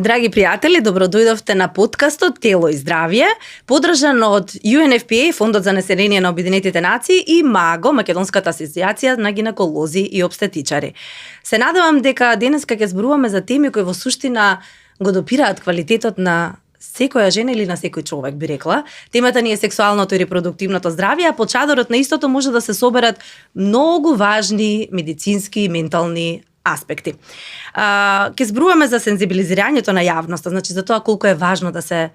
Драги пријатели, добро дојдовте на подкастот Тело и здравје, подржан од UNFPA, Фондот за население на Обединетите нации и МАГО, Македонската асоциација на гинеколози и обстетичари. Се надевам дека денеска ќе зборуваме за теми кои во суштина го допираат квалитетот на секоја жена или на секој човек, би рекла. Темата ни е сексуалното и репродуктивното здравје, а под чадорот на истото може да се соберат многу важни медицински и ментални аспекти. Ке зборуваме за сензибилизирањето на јавноста, значи за тоа колку е важно да се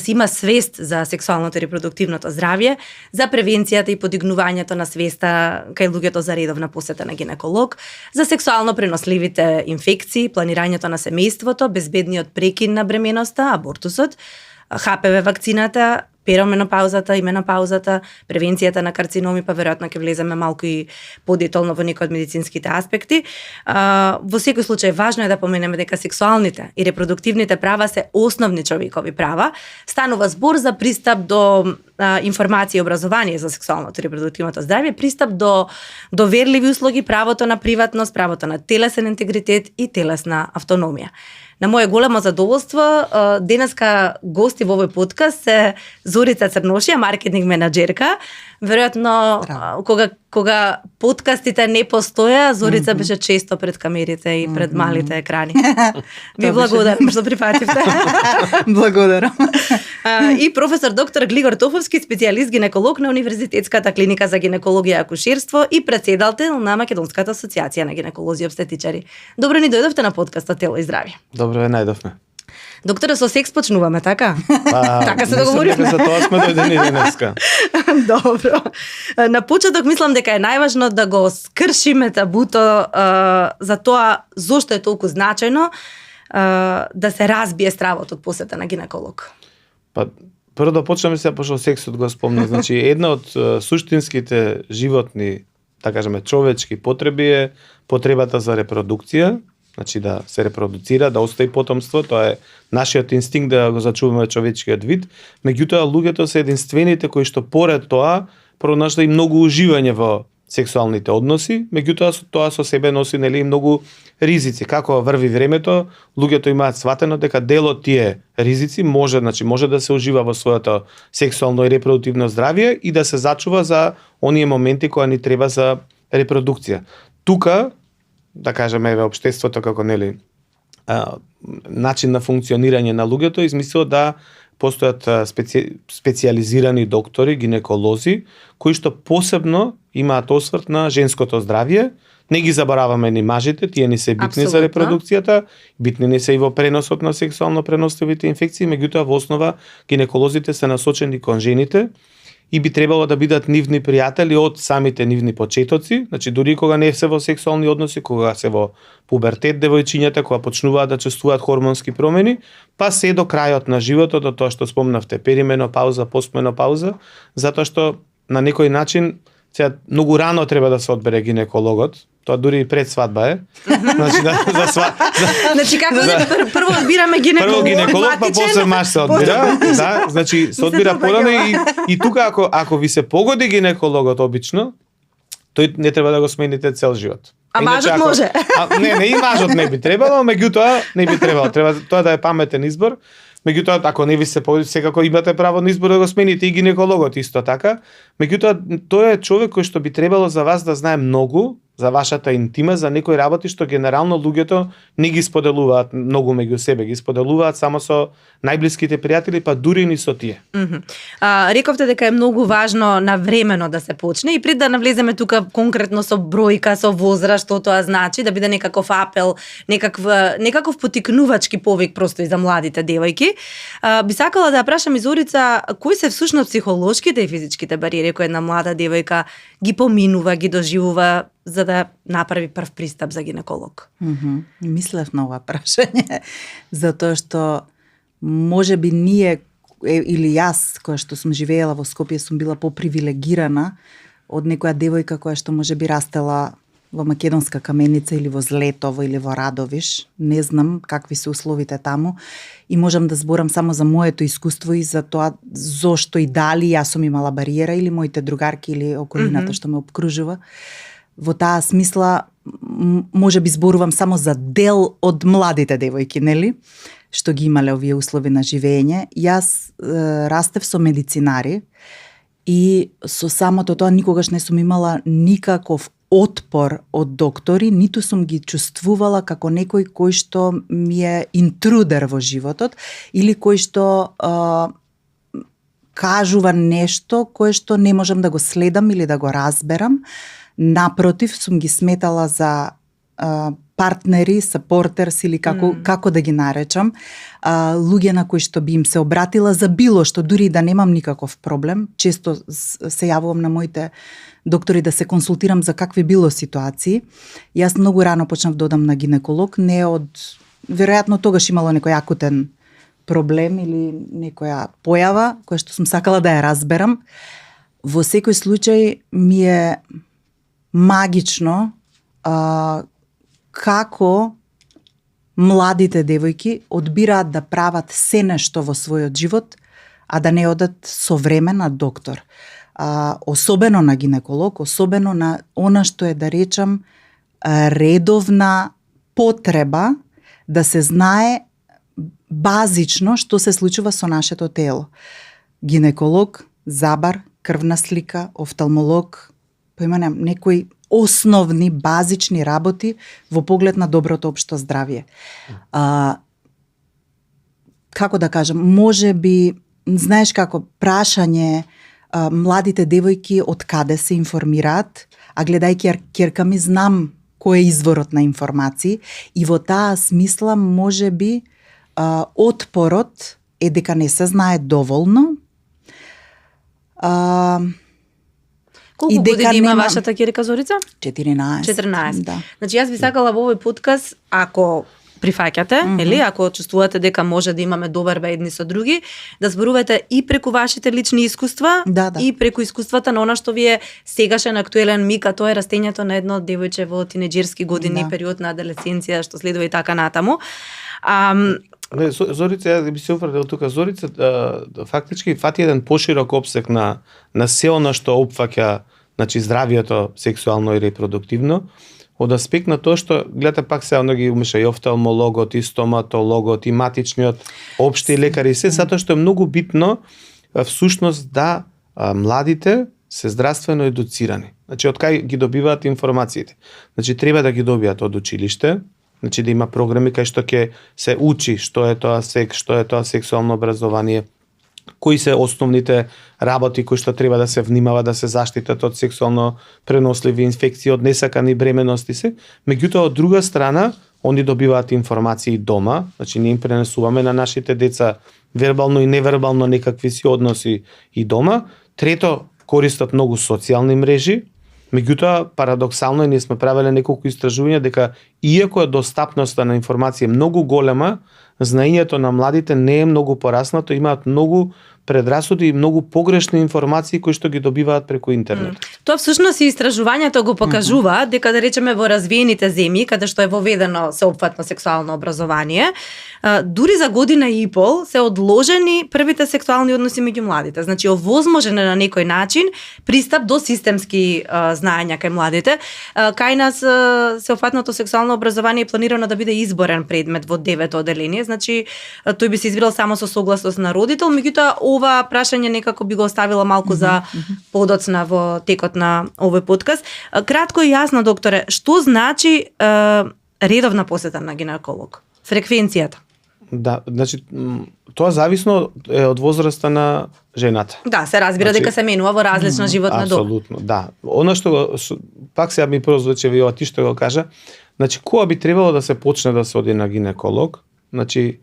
има свест за сексуалното и репродуктивното здравје, за превенцијата и подигнувањето на свеста кај луѓето за редовна посета на гинеколог, за сексуално преносливите инфекции, планирањето на семејството, безбедниот прекин на бременоста, абортусот, ХПВ вакцината, перименопаузата и менопаузата, превенцијата на карциноми, па веројатно ќе влеземе малку и подетално во некои од медицинските аспекти. Во секој случај важно е да поменеме дека сексуалните и репродуктивните права се основни човекови права. Станува збор за пристап до информација и образование за сексуалното и репродуктивното здравје, пристап до доверливи услуги, правото на приватност, правото на телесен интегритет и телесна автономија. На моје големо задоволство, денеска гости во овој подкаст се Зорица Црношија, маркетинг менаџерка. Веројатно, кога подкастите не постоја, Зорица беше често пред камерите и пред малите екрани. Ви благодарам што прифативте. Благодарам. И професор доктор Глигор Тофовски, специјалист гинеколог на Универзитетската клиника за гинекологија и акушерство и председател на Македонската асоциација на гинеколози и обстетичари. Добро ни дојдовте на подкастот Тело и здравје. Добро ве најдовме. Докторе, со секс почнуваме, така? Така се договоривме. За тоа сме дојдени денеска. Добро. На почеток мислам дека е најважно да го скршиме табуто за тоа зошто е толку значајно да се разбие стравот од посета на гинеколог. Па прво да почнеме се пошто сексот го спомнав. Значи една од суштинските животни, да кажеме човечки потреби е потребата за репродукција. Значи да се репродуцира, да остави потомство, тоа е нашиот инстинкт да го зачуваме човечкиот вид. Меѓутоа луѓето се единствените кои што поред тоа пронашли многу уживање во сексуалните односи, меѓутоа тоа со себе носи нели многу ризици. Како врви времето, луѓето имаат сватено дека дел од тие ризици може да се ужива во своето сексуално и репродуктивно здравје и да се зачува за оние моменти кои ни треба за репродукција. Тука да кажеме во општеството како нели начин на функционирање на луѓето измислило да постојат специјализирани доктори, гинеколози кои што посебно имаат осврт на женското здравје. Не ги забораваме ни мажите, тие ни се битни за репродукцијата, битни ни се и во преносот на сексуално преносливите инфекции, меѓутоа во основа гинеколозите се насочени кон жените и би требало да бидат нивни пријатели од самите нивни почетоци, значи дури кога не се во сексуални односи, кога се во пубертет девојчињата, кога почнуваат да чувствуваат хормонски промени, па се до крајот на животот, до тоа што спомнавте, перименопауза, постменопауза, затоа што на некој начин сега многу рано треба да се одбере гинекологот, тоа дури и пред свадба е. Значи Значи како прво одбираме гинеколог, прво гинеколог, па после маж се одбира, да, значи се одбира порано и тука ако ви се погоди гинекологот обично, тој не треба да го смените цел живот. А мажот може. Не, и мажот не би требало, меѓутоа не би требало, треба тоа да е паметен избор. Меѓутоа, ако не ви се погоди, секако имате право на избор да го смените и гинекологот исто така. Меѓутоа, тој е човек кој што би требало за вас да знае многу за вашата интима, за некои работи што генерално луѓето не ги споделуваат многу меѓу себе, ги споделуваат само со најблиските пријатели, па дури ни со тие. Рековте дека е многу важно навремено да се почне и пред да навлеземе тука конкретно со бројка, со возраст, што тоа значи, да биде некаков апел, некаков потикнувачки повик просто и за младите девојки. Би сакала да ја прашам и Зорица, кои се всушност психолошките и физичките бариери кои една млада девојка ги поминува, ги доживува за да направи прв пристап за гинеколог? Мислев на ова прашање, затоа што може би ние или јас, која што сум живеела во Скопје, сум била попривилегирана од некоја девојка која што може би растела во Македонска Каменица или во Злетово или во Радовиш. Не знам какви се условите таму и можам да зборам само за моето искуство и за тоа зошто и дали јас сум имала бариера или моите другарки или околината што ме обкружува. Во таа смисла може би зборувам само за дел од младите девојки, нели? Што ги имале овие услови на живење. Јас растев со медицинари и со самото тоа никогаш не сум имала никаков отпор од доктори, ниту сум ги чувствувала како некој кој што ми е интрудер во животот или кој што кажува нешто кое што не можам да го следам или да го разберам. Напротив, сум ги сметала за партнери, сапортерс или како да ги наречам, луѓе на кои што би им се обратила за било што, дури да немам никаков проблем. Често се јавувам на моите доктори да се консултирам за какви било ситуации. Јас многу рано почнав да одам на гинеколог, не од... Веројатно тогаш имало некој акутен проблем или некоја појава која што сум сакала да ја разберам. Во секој случај ми е магично како младите девојки одбираат да прават се нешто во својот живот, а да не одат со време на доктор. Особено на гинеколог, особено на она што е, да речам, редовна потреба да се знае базично што се случува со нашето тело. Гинеколог, забар, крвна слика, офталмолог, поимам некои основни, базични работи во поглед на доброто општо здравје. Како да кажам, може би, знаеш како, прашање младите девојки од каде се информираат, а гледајќи ќерка ми знам кој е изворот на информации и во таа смисла може би отпорот е дека не се знае доволно. Колку години има вашата ќерка Зорица? 14. 14. Да. Значи јас би сакала во овој подкаст, ако прифаќате, или ако чувствувате дека може да имаме доверба едни со други, да зборувате и преку вашите лични искуства, и преку искуствата на она што ви е сегашен актуелен миг, а тоа е растењето на едно девојче во тинеџерски години, период на адолесценција, што следува и така натаму. Зорица, ја би се упредил тука. Зорица фактички фати еден поширок опсек на се она што опфаќа, значи, здравието сексуално и репродуктивно, од аспект на тоа што, гледате, пак се ги умеша и офталмологот, и стоматологот, и матичниот, општи лекари, се, затоа што е многу битно всушност да младите се здравствено едуцирани. Значи, од кај ги добиваат информациите? Значи, треба да ги добијат од училиште, значи да има програми кај што ќе се учи што е тоа секс, што е тоа сексуално образование, кои се основните работи кои што треба да се внимава да се заштитат од сексуално преносливи инфекции, од несакани бременности се. Меѓутоа, од друга страна, они добиваат информации дома, значи ние им пренесуваме на нашите деца вербално и невербално некакви си односи и дома. Трето, користат многу социјални мрежи. Меѓутоа, парадоксално, ние сме правеле неколку истражувања дека иако е достапноста на информација многу голема, знаењето на младите не е многу пораснато, имаат многу предрасуди и многу погрешни информации кои што ги добиваат преку интернет. Тоа всушност и истражувањето го покажува дека, да речеме, во развиените земји, каде што е воведено сеопфатно сексуално образование, дури за година и пол се одложени првите сексуални односи меѓу младите. Значи, овозможен е на некој начин пристап до системски знаења кај младите. Кај нас сеопфатното сексуално образование е планирано да биде изборен предмет во 9-то оделение. Значи, тој би се избирал само со согласност на родител, меѓутоа ова прашање некако би го оставила малку за подоцна во текот на овој подкаст. Кратко и јасно, докторе, што значи редовна посета на гинеколог? Фреквенцијата? Да, значи, тоа зависно е од возраста на жената. Да, се разбира, значи, дека се менува во различна животна доба. Апсолутно, да. Она што пак сега ми прозвучи ви ти што го кажа, значи кога би требало да се почне да се оди на гинеколог? Значи,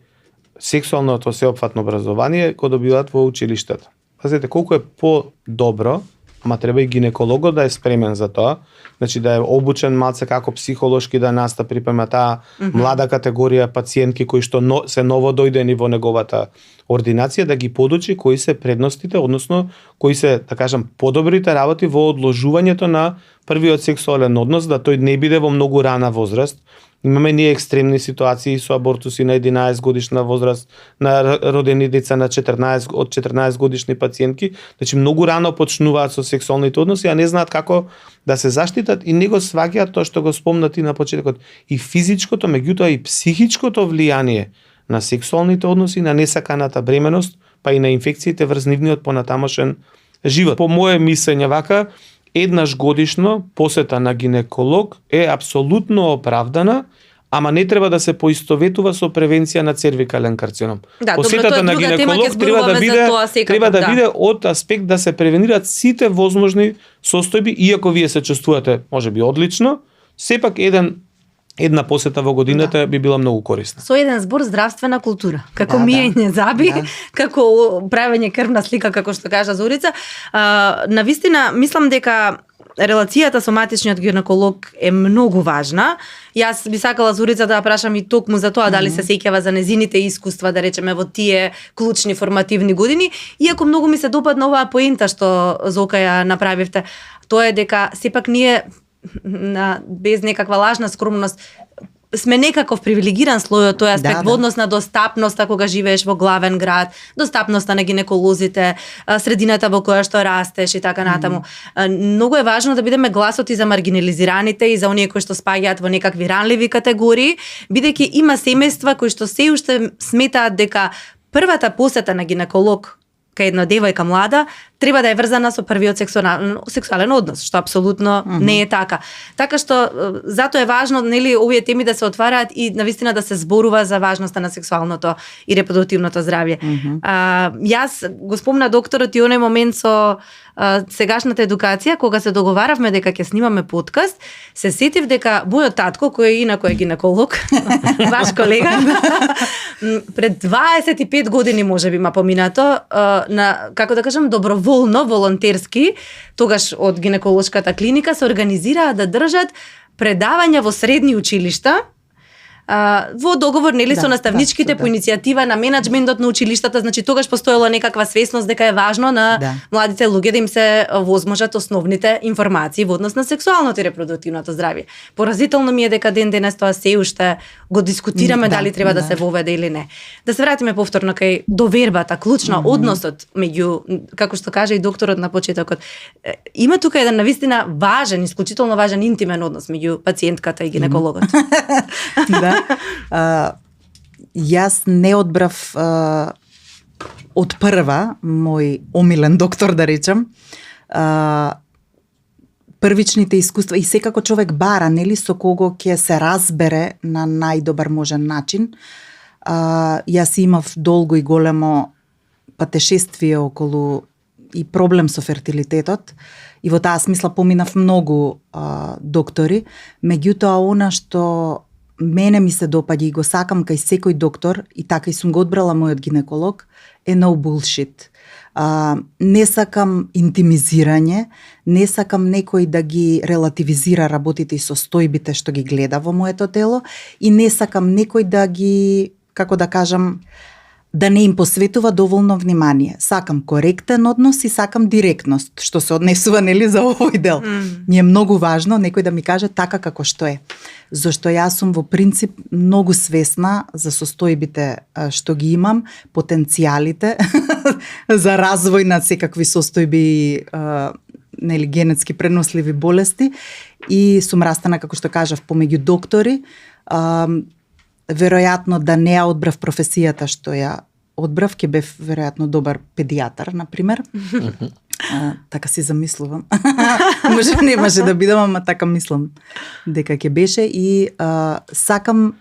сексуалното сеопфатно образование го добиваат во училиштето. Пазете, колку е по-добро, ама треба и гинекологот да е спремен за тоа, значи да е обучен малце како психолошки да настапи према таа млада категорија пациентки кои што се ново дојдени во неговата ординација, да ги подучи кои се предностите, односно кои се, да кажам, подобрите работи во одложувањето на првиот сексуален однос, да тој не биде во многу рана возраст, Имаме ние екстремни ситуации со абортуси на 11 годишна возраст, на родени деца на 14 од 14 годишни пациентки, значи многу рано почнуваат со сексуалните односи, а не знаат како да се заштитат и не го сваќаат тоа што го спомнати на почетокот, и физичкото, меѓутоа и психичкото влијание на сексуалните односи, на несаканата бременост, па и на инфекциите врз нивниот понатамошен живот. По мое мислење вака, еднаш годишно посета на гинеколог е апсолутно оправдана, ама не треба да се поистоветува со превенција на цервикален карцином. Да, посетата на гинеколог треба да биде од аспект да се превенираат сите возможни состојби, иако вие се чувствувате можеби одлично, сепак една посета во годината би била многу корисна. Со еден збор здравствена култура, како миење заби, како правење крвна слика, како што кажа Зорица. Навистина, мислам дека релацијата со матичниот гинеколог е многу важна. Јас би сакала Зорица да ја прашам и токму за тоа дали се сеќава за незините искуства, да речеме, во тие клучни формативни години, иако многу ми се допадна оваа поента што Зока ја направивте. Тоа е дека сепак ние без некаква лажна скромност сме некаков привилегиран слој од тој аспект во однос на достапноста кога живееш во главен град, достапноста на гинеколозите, средината во која што растеш и така натаму. Многу е важно да бидеме гласот и за маргинализираните и за оние кои што спаѓаат во некакви ранливи категории, бидејќи има семејства кои што се уште сметаат дека првата посета на гинеколог кај една девојка млада треба да е врзана со првиот сексуален однос, што апсолутно не е така. Така што затоа е важно, нели, овие теми да се отвараат и навистина да се зборува за важноста на сексуалното и репродуктивното здравје. Јас го спомна докторот и оној момент со сегашната едукација, кога се договаравме дека ќе снимаме подкаст, се сетив дека мојот татко, кој инако е гинеколог, ваш колега, пред 25 години можеби ма поминато, на, како да кажам, доброволно, волонтерски, тогаш од гинеколошката клиника се организираа да држат предавања во средни училишта, во договор, нели, со наставничките по иницијатива на менаџментот на училиштата, значи тогаш постоела некаква свесност дека е важно на младите луѓе да им се возможат основните информации во однос на сексуалното и репродуктивното здравје. Поразително ми е дека ден денес тоа се уште го дискутираме дали треба да се воведе или не. Да се вратиме повторно кај довербата, клучна односот меѓу, како што кажа и докторот на почетокот. Има тука еден навистина важен, исклучително важен интимен однос меѓу пациентката и гинекологот. Јас не одбрав од прва мој омилен доктор, да речам, првичните искуства, и секако човек бара, нели, со кого ќе се разбере на најдобар можен начин. Јас имав долго и големо патешествие околу и проблем со фертилитетот, и во таа смисла поминав многу доктори, меѓутоа она што мене ми се допаѓа и го сакам кај секој доктор, и така и сум го одбрала мојот гинеколог, е no bullshit. Не сакам интимизирање, не сакам некој да ги релативизира работите и состојбите што ги гледа во моето тело, и не сакам некој да ги, како да кажам, да не им посветува доволно внимание. Сакам коректен однос и сакам директност, што се однесува, нели, за овој дел. Ми е многу важно некој да ми каже така како што е. Зашто јас сум во принцип многу свесна за состојбите што ги имам, потенцијалите за развој на секакви состојби, нели, генетски преносливи болести, и сум растана, како што кажав, помеѓу доктори. Веројатно да не ја одбрав професијата што ја одбрав, ќе бев веројатно добар педијатар, например. Така си замислувам. Може не може да бидам, ама така мислам дека ќе беше, и сакам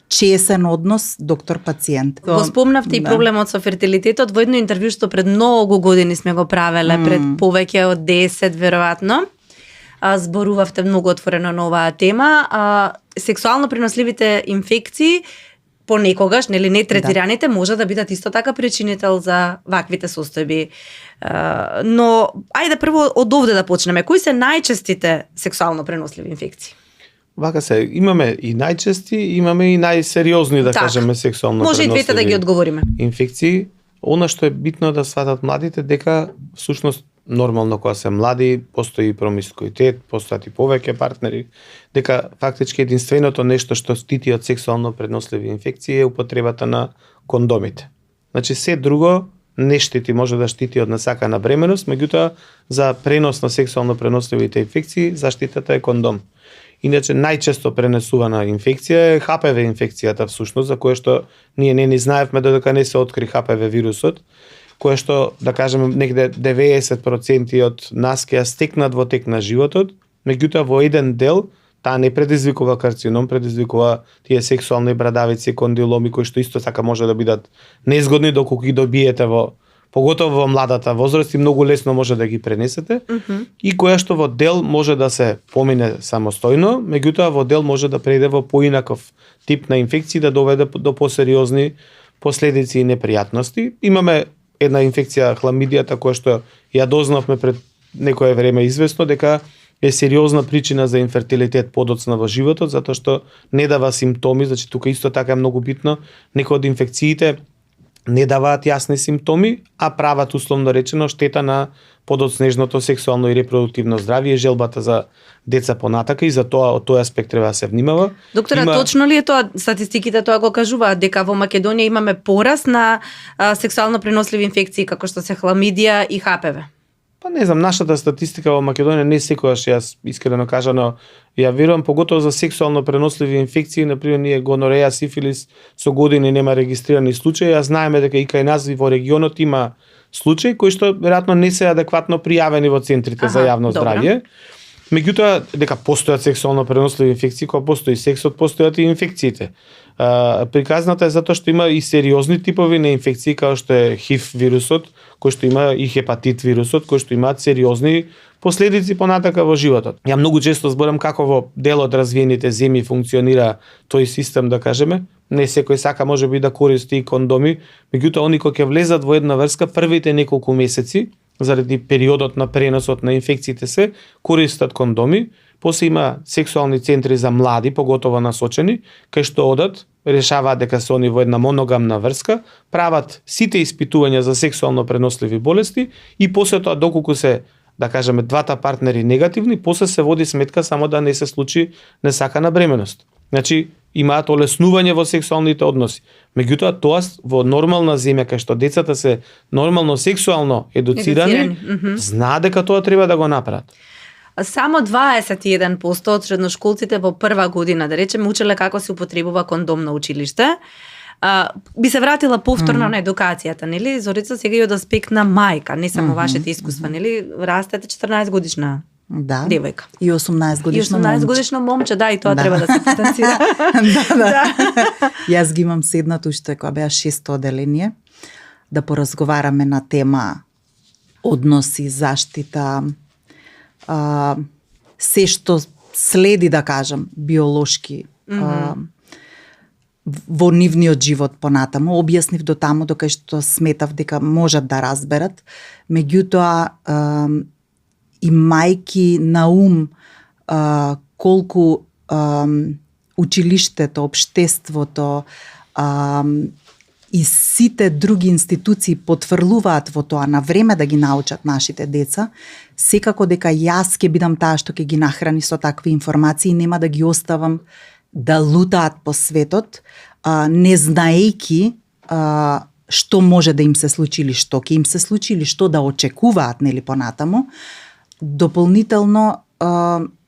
чесен однос доктор-пациент. Го спомнавте и проблемот со фертилитетот во едно интервју што пред многу години сме го правеле, пред повеќе од 10 веројатно. Зборувавте многу отворено на оваа тема. Сексуално преносливите инфекции понекогаш, нели, не третираните, може да бидат исто така причинител за ваквите состојби. Но ајде прво од овде да почнеме. Кои се најчестите сексуално преносливи инфекции? Вака се, имаме и најчести, имаме и најсериозни, да кажеме, сексуално може преносливи. Може и двете да ги одговориме. Инфекции. Она што е битно да сватат младите, дека всушност нормално кога се млади, постои промискуитет, постојат и повеќе партнери, дека фактички единственото нешто што штити од сексуално преносливи инфекции е употребата на кондомите. Значи се друго не штити, може да штити од насакана бременост, меѓутоа за пренос на сексуално преносливите инфекции заштитата е кондом. Иначе најчесто пренесувана инфекција е HPV инфекцијата всушност, за која што ние не ни знаевме додека не се откри HPV вирусот, кое што, да кажеме, негде 90% од нас ќе ја стекнат во тек на животот, меѓутоа во еден дел таа не предизвикува карцином, предизвикува тие сексуални брадавици, кондиломи кои што исто така може да бидат незгодни доколку ги добиете поготово во младата возраст и многу лесно може да ги пренесете, и која што во дел може да се помине самостојно, меѓутоа во дел може да преде во поинаков тип на инфекции, да доведе до посериозни последици и непријатности. Имаме една инфекција хламидијата која што ја дознавме пред некое време известно дека е сериозна причина за инфертилитет подоцна во животот, затоа што не дава симптоми, значи тука исто така е многу битно, некои од инфекциите не даваат јасни симптоми, а прават условно речено штета на подоцнежното сексуално и репродуктивно здравје и желбата за деца понатака, и за тоа од тој аспект треба да се внимава. Доктора, точно ли е тоа, статистиките тоа го кажуваат дека во Македонија имаме пораст на сексуално преносливи инфекции како што се хламидија и HPV? Па не знам, нашата статистика во Македонија не секогаш, јас искрено кажано, ја верувам поготово за сексуално преносливи инфекции, например ние гонореја, сифилис со години нема регистрирани случаи, а знаеме дека и кај нас и во регионот има случаи кои што веројатно не се адекватно пријавени во центрите за јавно здравје. Меѓутоа, дека постојат сексуално преносливи инфекции, кога постои сексот, постојат и инфекциите. Приказната е затоа што има и сериозни типови на инфекции, како што е ХИВ вирусот, кој што има и хепатит вирусот, кој што имаат сериозни последици понатака во животот. Ја многу често зборам како во дел од развиените земји функционира тој систем, да кажеме. Не секој сака можеби да користи и кондоми, меѓутоа они кои ќе влезат во една врска првите неколку месеци, заради периодот на преносот на инфекциите се користат кондоми. После има сексуални центри за млади, поготово насочени, кај што одат, решаваат дека се они во една моногамна врска, прават сите испитувања за сексуално преносливи болести и после тоа доколку се, да кажеме, двата партнери негативни, после се води сметка само да не се случи несакана бременост. Значи, имаат олеснување во сексуалните односи. Меѓутоа, тоа во нормална земја, кај што децата се нормално сексуално едуцирани, знаат дека тоа треба да го направат. Само 21% од средношколците во прва година, да речеме, учеле како се употребува кондом на училиште. Би се вратила повторно на едукацијата, нели? Зорица, сега и од аспект на мајка, не само вашите искуства, нели? Растете 14 годишна девојка. И 18 годишно момче. И 18 годишно момче, да, и тоа треба да се потенцира. Да. Јас ги имам седнато уште кога беа 6-то оделение, да поразговараме на тема односи, заштита, се што следи, да кажам, биолошки во нивниот живот понатаму. Објаснив до таму докај што сметав дека можат да разберат. Меѓутоа, имајки на ум колку училиштето, општеството и сите други институции потврлуваат во тоа на време да ги научат нашите деца, секако дека јас ќе бидам таа што ќе ги нахрани со такви информации, нема да ги оставам да лутаат по светот, не знаејки што може да им се случи или што ќе им се случи или што да очекуваат, нели, понатаму. Дополнително,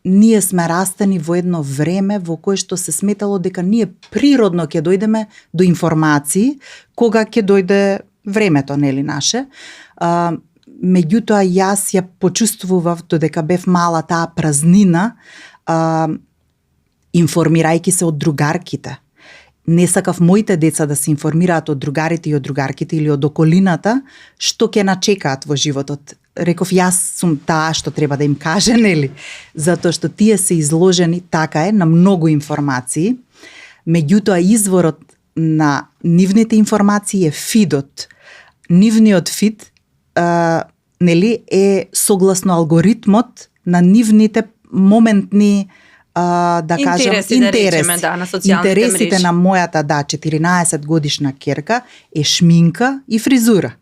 ние сме растени во едно време во кое што се сметало дека ние природно ќе дојдеме до информации кога ќе дојде времето, нели, наше. Меѓутоа, јас ја почувствував додека бев мала таа празнина, информирајќи се од другарките. Не сакав моите деца да се информираат од другарите и од другарките или од околината што ќе начекаат во животот. Реков, јас сум таа што треба да им каже, нели? Затоа што тие се изложени, така е, на многу информации. Меѓутоа, изворот на нивните информации е фидот. Нивниот фид, нели, е согласно алгоритмот на нивните моментни да кажам, интереси. Да речеме, да, на социјалните интересите мрежи. На мојата, 14 годишна керка е шминка и фризура.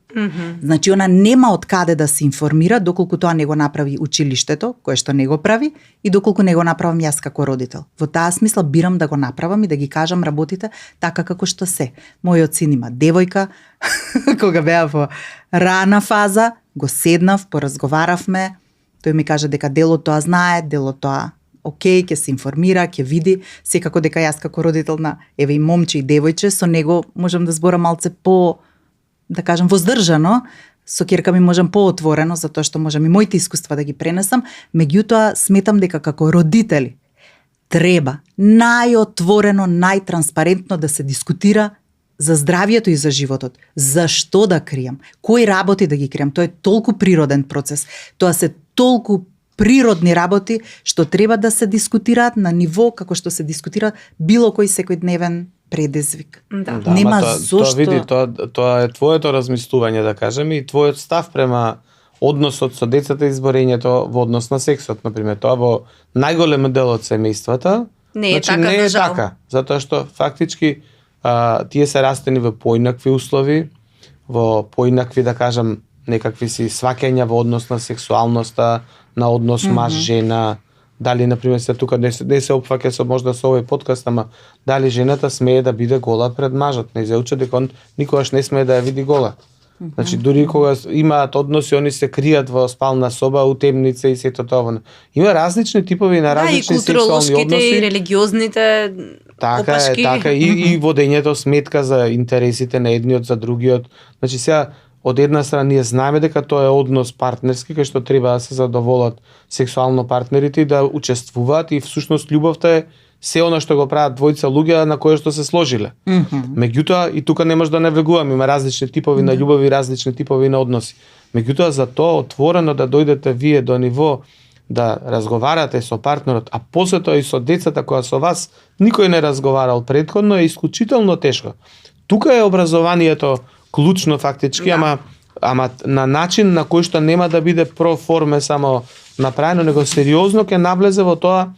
Значи, она нема од каде да се информира доколку тоа не го направи училиштето, кое што не го прави, и доколку не го направам јас како родител. Во таа смисла бирам да го направам и да ги кажам работите така како што се. Мојот син има девојка, кога беа во рана фаза, го седнав, поразговаравме, тој ми кажа дека дел од тоа знае, дел од тоа окей, ќе се информира, ќе види, секако дека јас како родител на еве и момче и девојче, со него можам да зборам малце по, да кажам, воздржано, со ќерка ми можам поотворено, затоа што можам и моите искуства да ги пренесам, меѓутоа сметам дека како родители треба најотворено, најтранспарентно да се дискутира за здравието и за животот. Зашто да кријам? Кои работи да ги кријам? Тоа е толку природен процес. Тоа се толку природни работи што треба да се дискутираат на ниво како што се дискутира било кој секојдневен предизвик. Да. Нема Тоа зошто... види, тоа е твоето размислување, да кажем, и твојот став према односот со децата и изборењето во однос на сексот, например. Тоа во најголем дел од семејствата Не е така, не е за жал. така, затоа што фактички тие се растени во поинакви услови, во поинакви, да кажам, некакви си сваќања во однос на сексуалноста, на однос маж-жена, дали, например, се тука не се опфаќа со можда со овој подкаст, ама дали жената смее да биде гола пред мажот. Не се учи дека он никогаш не смее да ја види гола. Значи, дури кога имаат односи, они се кријат во спална соба, у темница и сето тоа. Има различни типови на различни сексуални и односи. и религиозните Така опашки. е, така и водењето сметка за интересите на едниот за другиот. Значи сега од една страна ние знаеме дека тоа е однос партнерски кај што треба да се задоволат сексуално партнерите и да учествуваат и всушност љубовта е се она што го прават двојца луѓе на кое што се сложиле. Меѓутоа и тука не може да навегуваме, има различни типови на љубови, различни типови на односи. Меѓутоа за тоа отворено да дојдете вие до ниво да разговарате со партнерот, а после тоа и со децата која со вас никој не разговарал претходно, е исклучително тешко. Тука е образованието клучно фактички, ама на начин на кој што нема да биде про форме само направено, него сериозно ќе навлезе во тоа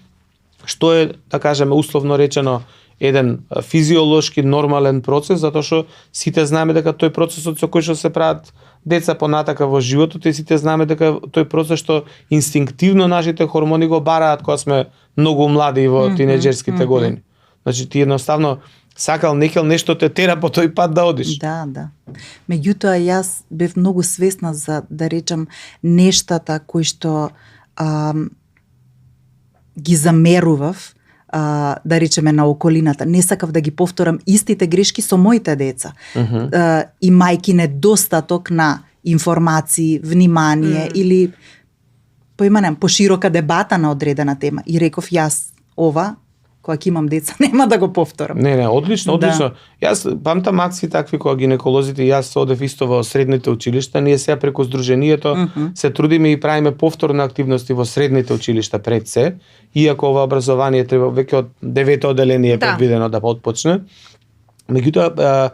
што е, да кажеме, условно речено, еден физиолошки нормален процес, затоа што сите знаеме дека тој процесот со кој што се прават деца понатака во животот, и сите знаеме дека тој процес што инстинктивно нашите хормони го бараат кога сме многу млади во тинеџерските години. Значи ти едноставно сакал некел нешто те тера по тој пат да одиш. Да, да. Меѓутоа јас бев многу свесна за, да речам, нештата кои што ги замерував, да речеме, на околината. Не сакав да ги повторам истите грешки со моите деца. Имајки недостаток на информации, внимание или поиманем поширока дебата на одредена тема. И реков јас ова, кога ќе имам деца, нема да го повторам. Не, одлично, одлично. Да. Јас памтам акции такви кога гинеколозите, јас одев исто во средните училишта, ние сега преку здруженијето се трудиме и правиме повторни активности во средните училишта пред се, иако ова образование треба веќе од 9-то одделение предвидено да отпочне. Меѓутоа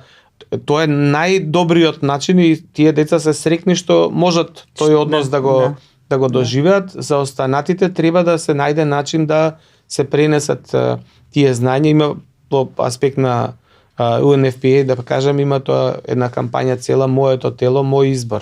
тоа е најдобриот начин и тие деца се срекни што можат тој однос да го доживеат. За останатите треба да се најде начин да се пренесат тие знања. Има по аспект на UNFPA, да кажем, има тоа една кампања цела моето тело, мој избор.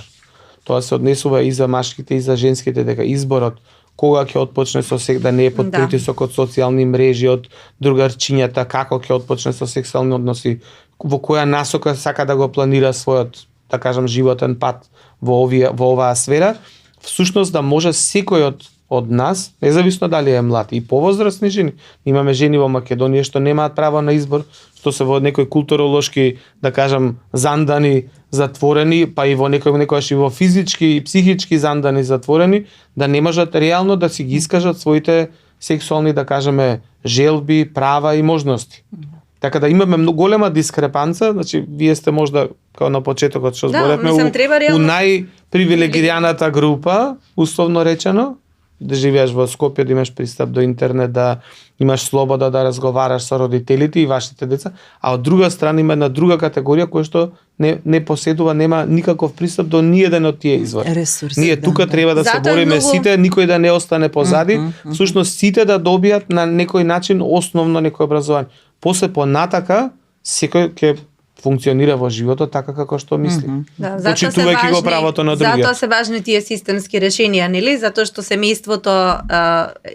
Тоа се однесува и за машките и за женските, дека изборот кога ќе отпочне со да не е под притисок од социјални мрежи, од другарчињата, како ќе отпочне со сексуални односи, во која насока сака да го планира својот, да кажам, животен пат во оваа сфера, всушност да може секој од нас, независно дали е млад и повозрастни жени. Имаме жени во Македонија што немаат право на избор, што се во некои културолошки, да кажам, зандани затворени, па и во некојаш и во физички и психички зандани затворени, да не можат реално да си ги искажат своите сексуални, да кажеме, желби, права и можности. Така да имаме многу голема дискрепанца, значи вие сте можда као на почетокот што зборевме у најпривилегираната група, условно речено, да живееш во Скопје, да имаш пристап до интернет, да имаш слобода да разговараш со родителите и вашите деца, а од друга страна има една друга категорија која што не поседува, нема никаков пристап до ниеден од тие извори. Ресурси, ние тука треба да се бориме сите, никој да не остане позади, всушност сите да добијат на некој начин основно некој образование. После понатака секој ќе функционира во животот така како што мисли. Да, Почитувајќи го правото на другиот. Затоа се важни тие системски решенија, нели? Затоа што семејството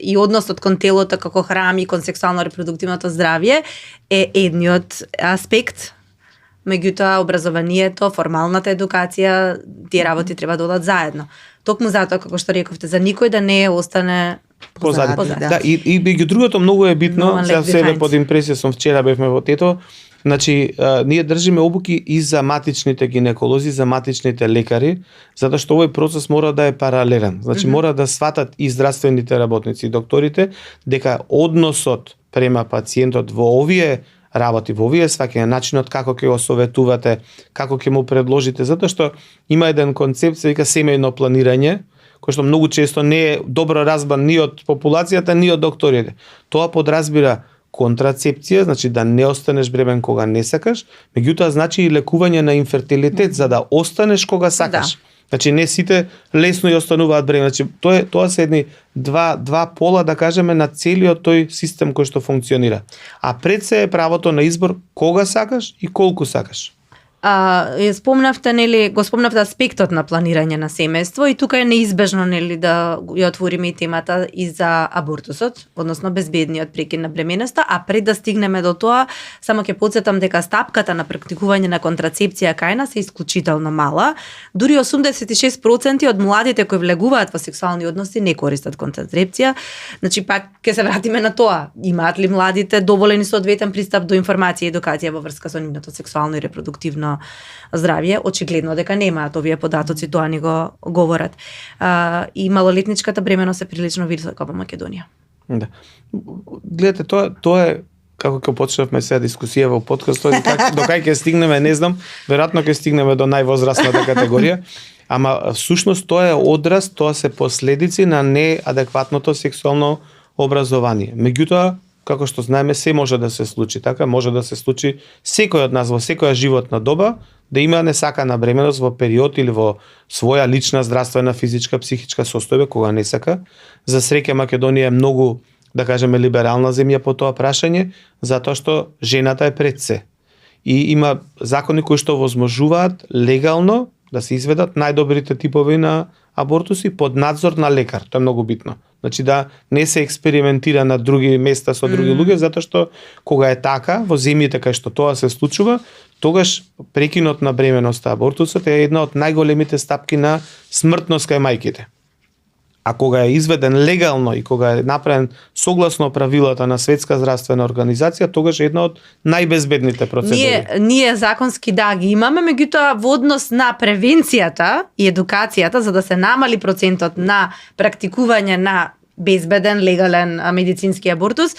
и односот кон телото како храм и кон сексуално репродуктивното здравје е едниот аспект. Меѓутоа образованието, формалната едукација, тие работи треба да одат заедно. Токму затоа, како што рековте, за никој да не остане позади. позади. Да, и меѓу другото многу е битно, сега себе под импресија сум вчера бевме во Тето, значи ние држиме обуки и за матичните гинеколози, за матичните лекари, затоа што овој процес мора да е паралелен. Значи мора да сватат и здравствените работници и докторите дека односот према пациентот во овие работи, во овие сваќање, начинот како ќе го советувате, како ќе му предложите, затоа што има еден концепт се вика семејно планирање, кој што многу често не е добро разбран ни од популацијата, ни од докторите. Тоа подразбира контрацепција, значи да не останеш бремен кога не сакаш, меѓутоа значи и лекување на инфертилитет за да останеш кога сакаш. Да. Значи не сите лесно ја остануваат бремени. Значи тоа се едни два пола да кажеме на целиот тој систем кој што функционира. А пред се е правото на избор кога сакаш и колку сакаш. Спомнавте, нели, го спомнавте аспектот на планирање на семејство и тука е неизбежно, нели, да ја отвориме и темата и за абортусот, односно безбедниот прекин на бременоста, а пред да стигнеме до тоа, само ќе потсетам дека стапката на практикување на контрацепција кај нас е исклучително мала. Дури 86% од младите кои влегуваат во сексуални односи не користат контрацепција. Значи пак ќе се вратиме на тоа. Имаат ли младите доволен и соодветен пристап до информација и едукација во врска со нивното сексуално и репродуктивно здравје? Очигледно дека немаат, овие податоци тоа ни го говорат. И малолетничката бременост е прилично висока во Македонија. Да. Гледате, тоа е како ќе почнавме сега дискусија во подкастот, до кај ќе стигнеме, не знам, веројатно ќе стигнеме до највозрастната категорија, ама всушност тоа е одраз, тоа се последици на неадекватното сексуално образование. Меѓутоа, како што знаеме, се може да се случи, така може да се случи секој од нас во секоја животна доба да има несакана бременост во период или во своја лична здравствена, физичка, психичка состојба кога не сака. За среќа Македонија е многу, да кажеме, либерална земја по тоа прашање, затоа што жената е пред се. И има закони кои што возможуваат легално да се изведат најдобрите типови на абортуси под надзор на лекар. Тоа е многу битно. Значи да не се експериментира на други места со други луѓе, затоа што кога е така, во земјите кај што тоа се случува, тогаш прекинот на бременоста, абортусот е една од најголемите стапки на смртност кај мајките. А кога е изведен легално и кога е направен согласно правилата на Светска здравствена организација, тогаш е една од најбезбедните процедури. Ние законски да ги имаме, меѓутоа во однос на превенцијата и едукацијата за да се намали процентот на практикување на безбеден, легален медицински абортус,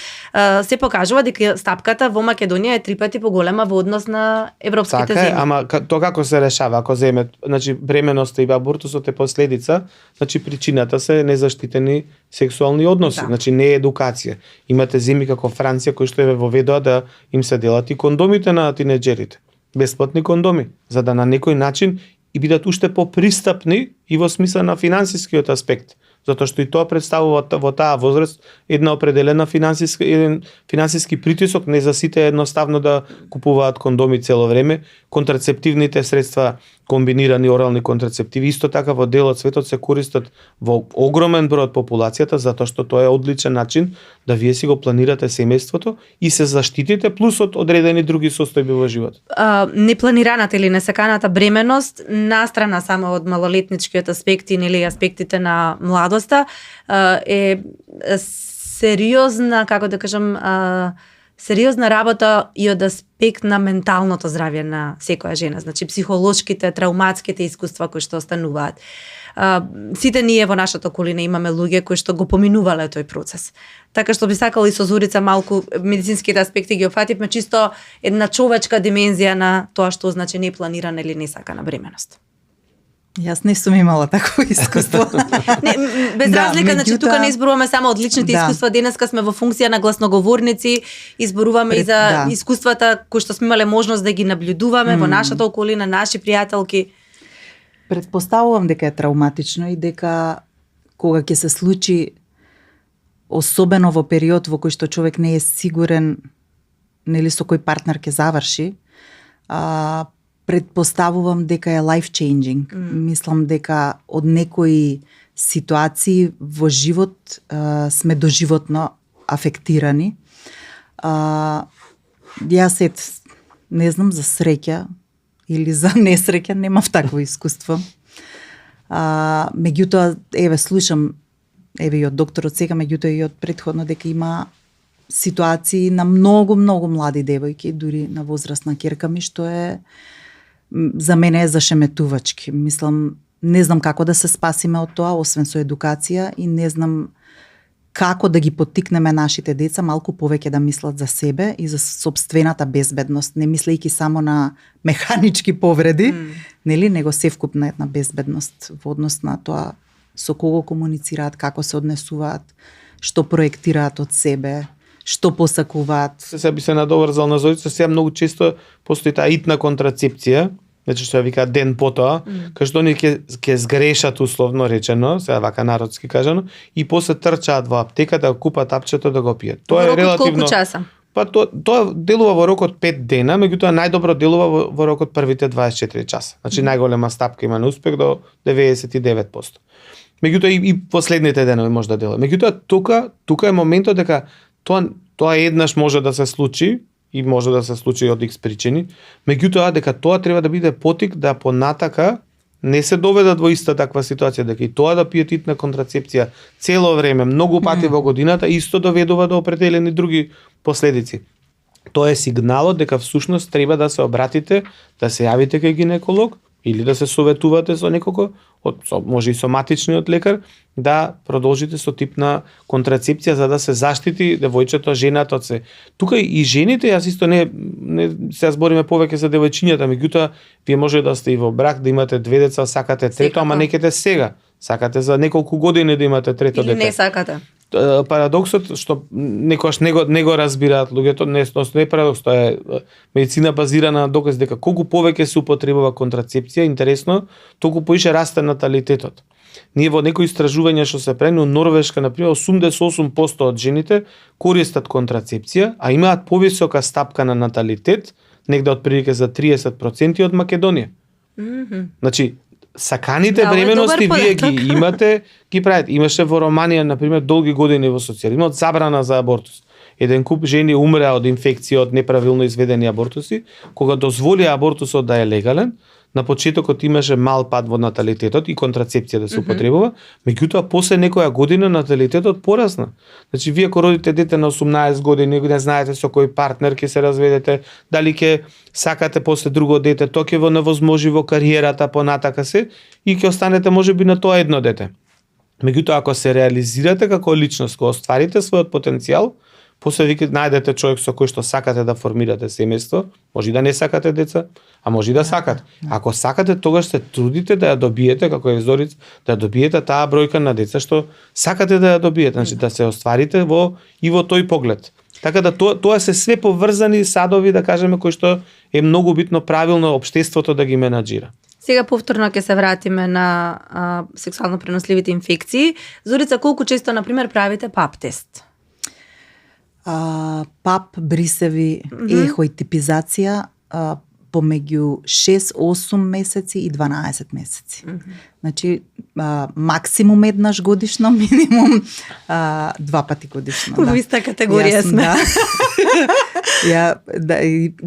се покажува дека стапката во Македонија е 3 пати поголема во однос на европските земји. Така е, ама тоа како се решава? Ако земе, значи бременоста и абортусот е последица, значи причината се незаштитени сексуални односи, Да. значи не е едукација. Имате земји како Франција кои што ја воведоа да им се делат и кондомите на тинеџерите. Бесплатни кондоми, за да на некој начин и бидат уште попристапни и во смисла на финансискиот аспект. Затоа што и тоа представува во таа возраст една определена еден финансиски притисок, не за сите едноставно да купуваат кондоми цело време, контрацептивните средства, комбинирани орални контрацептиви, исто така во дел од светот се користат во огромен број од популацијата, затоа што тоа е одличен начин да вие си го планирате семејството и се заштитите плюс од одредени други состојби во животот. Непланираната или несаканата бременост, настрана само од малолетничкиот аспект и нели аспектите на младоста, е сериозна, како да кажам, сериозна работа и од аспект на менталното здравје на секоја жена, значи психолошките, трауматските искуства кои што остануваат. Сите ние во нашата околина имаме луѓе кои што го поминувале тој процес. Така што би сакала и со Зорица малку медицинските аспекти ги опфативме, чисто една човечка димензија на тоа што значи непланирана или несакана бременост. Јас не сум имала такво искуство. Не, без разлика, значи тука не изборуваме само од личните искуства, денеска сме во функција на гласноговорници, изборуваме и за искуствата кои што сме имале можност да ги наблюдуваме во нашата околина, наши пријателки. Предпоставувам дека е травматично и дека кога ќе се случи, особено во период во кој што човек не е сигурен нели со кој партнер ќе заврши, предпоставувам дека е life changing. Мислам дека од некои ситуации во живот сме доживотно афектирани. Јас не знам за среќа или за несреќа, немав такво искуство. Меѓутоа, слушам и од докторот сега, меѓутоа и од претходно дека има ситуации на многу млади девојки, дури на возрастна ќерка ми, што е за мене е зашеметувачки. Мислам, не знам како да се спасиме од тоа, освен со едукација, и не знам како да ги поттикнеме нашите деца малку повеќе да мислат за себе и за сопствената безбедност, не мислејќи само на механички повреди, нели, него севкупна една безбедност во однос на тоа со кого комуницираат, како се однесуваат, што проектираат од себе, што посакуваат. Се би се надоврзал на Зорица, сега многу често постои таа итна контрацепција, значи што ја викаат ден потоа, кај што они ќе сгрешат условно речено, сега вака народски кажано, и после трчаат во аптека да купат апчето да го пијат. Тоа е релативно. Колку часа? Па тоа делува во рок од 5 дена, меѓутоа најдобро делува во рок од првите 24 часа. Значи најголема стапка има на успех до 99%. Меѓутоа и последните денови може да делува. Меѓутоа тука е моментот дека тоа еднаш може да се случи и може да се случи од X причини, меѓутоа дека тоа треба да биде потик да понатака не се доведат во иста таква ситуација, дека и тоа да пијат итна контрацепција цело време, многу пати во годината, исто доведува до определени други последици. Тоа е сигналот дека всушност треба да се обратите, да се јавите кај гинеколог или да се советувате со некого, може и соматичниот лекар, да продолжите со тип на контрацепција за да се заштити девојчето, жената од се. Тука и жените, јас исто не се збориме повеќе за девојчињата, меѓутоа вие може да сте и во брак, да имате 2 деца, сакате трето, ама не кете сега. Сакате за неколку години да имате трето дете. Или не сакате. Парадоксот што некојаш не го разбираат луѓето, не е парадокс, тоа е медицина базирана на доказ дека колку повеќе се употребува контрацепција, интересно, толку поише расте наталитетот. Ние во некои истражувања што се прави, во Норвешка на пример 88% од жените користат контрацепција, а имаат повисока стапка на наталитет, негде од прилика за 30% од Македонија. Значи саканите бременности вие ги имате, ги правите. Имаше во Романија, на пример, долги години во социјализмот забрана за абортус. Еден куп жени умреа од инфекција од неправилно изведени абортуси, кога дозволија абортусот да е легален. На почетокот имаше мал пад во наталитетот и контрацепција да се употребува, меѓутоа после некоја година наталитетот порасна. Значи вие ако родите дете на 18 години, не знаете со кој партнер ќе се разведете, дали ќе сакате после друго дете, тоа ќе во невозможи во кариерата понатака се и ќе останете можеби на тоа едно дете. Меѓутоа ако се реализирате како личност, кога остварите својот потенцијал, после вие најдете човек со кој што сакате да формирате семејство, може и да не сакате деца, а може и да сакате. Ако сакате, тогаш се трудите да ја добиете, како е Зорица, да добиете таа бројка на деца што сакате да ја добиете, значи да се остварите во тој поглед. Така да тоа се све поврзани садови, да кажеме, кои што е многу битно правилно општеството да ги менаџира. Сега повторно ќе се вратиме на сексуално преносливите инфекции. Зорица, колку често на пример правите пап тест? ПАП, брисеви, ехо и типизација помеѓу 6-8 месеци и 12 месеци. Значи, максимум еднаш годишно, минимум 2 пати годишно. Во иста категорија сме.